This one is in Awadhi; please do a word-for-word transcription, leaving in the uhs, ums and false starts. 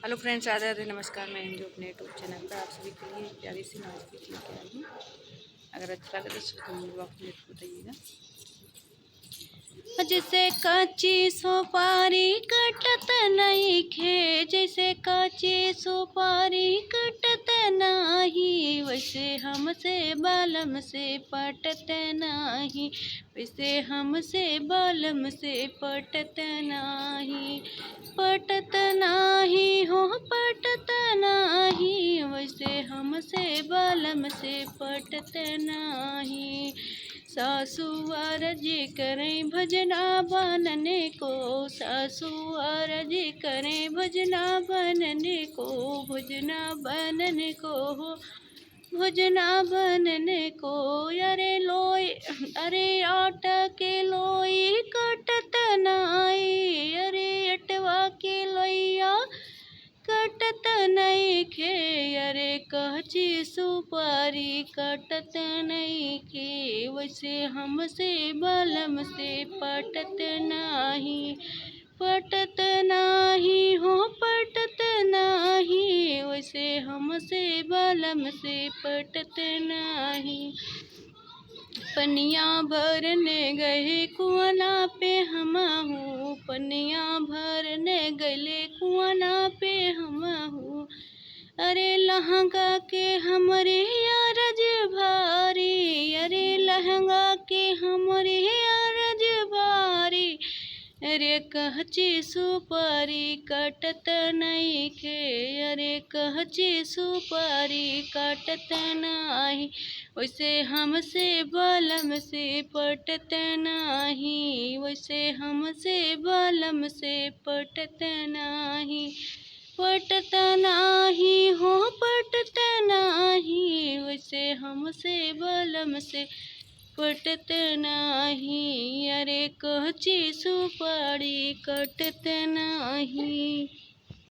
हेलो फ्रेंड्स, राधे राधे, नमस्कार। मैं एंजू अपने यूट्यूब चैनल पर आप सभी के लिए प्यारी सी नाच गीत लेके आई हूँ। अगर अच्छा लगे तो कमेंट बॉक्स में लिख के बताइएगा। जैसे काची सुपारी कटत नइखे, जैसे काची सुपारी कटत नाही, वैसे हमसे बालम से पटत नाही, वैसे हमसे बालम से पटत नाही, पटत नाही हो, पटत नाही, वैसे हमसे बालम से पटत नाही। सासु अरज करें भजना बनने को, सासु अरज करें भजना बनने को, भजना बनने को हो, भजना बनने को। अरे लोई, अरे आटा के लोई कटत नाई, अरे अटवा के लोइया कटत नइखे, अरे कहची सुपारी कटत नइखे, वैसे हमसे बालम से पटत नाही, पटत नाही हो, पटत नाही, वैसे हमसे बालम से पटत नाही। पनिया भरने गए कुआना पे हमहू, पनिया भरने गले कुआना पे हमहू। अरे लहंगा के हमरे अरज भारी, अरे लहंगा के हमरे अरज भारी। अरे कहची सुपारी काटत नइखे, अरे कहची सुपारी काटत नाही, वैसे हमसे बालम से पटत नाही, वैसे हमसे बालम से पटत नाही, पटत नाही हो, पटत नाही, वैसे हमसे बालम से पटत नाही। अरे कहची सुपारी कटत नाही।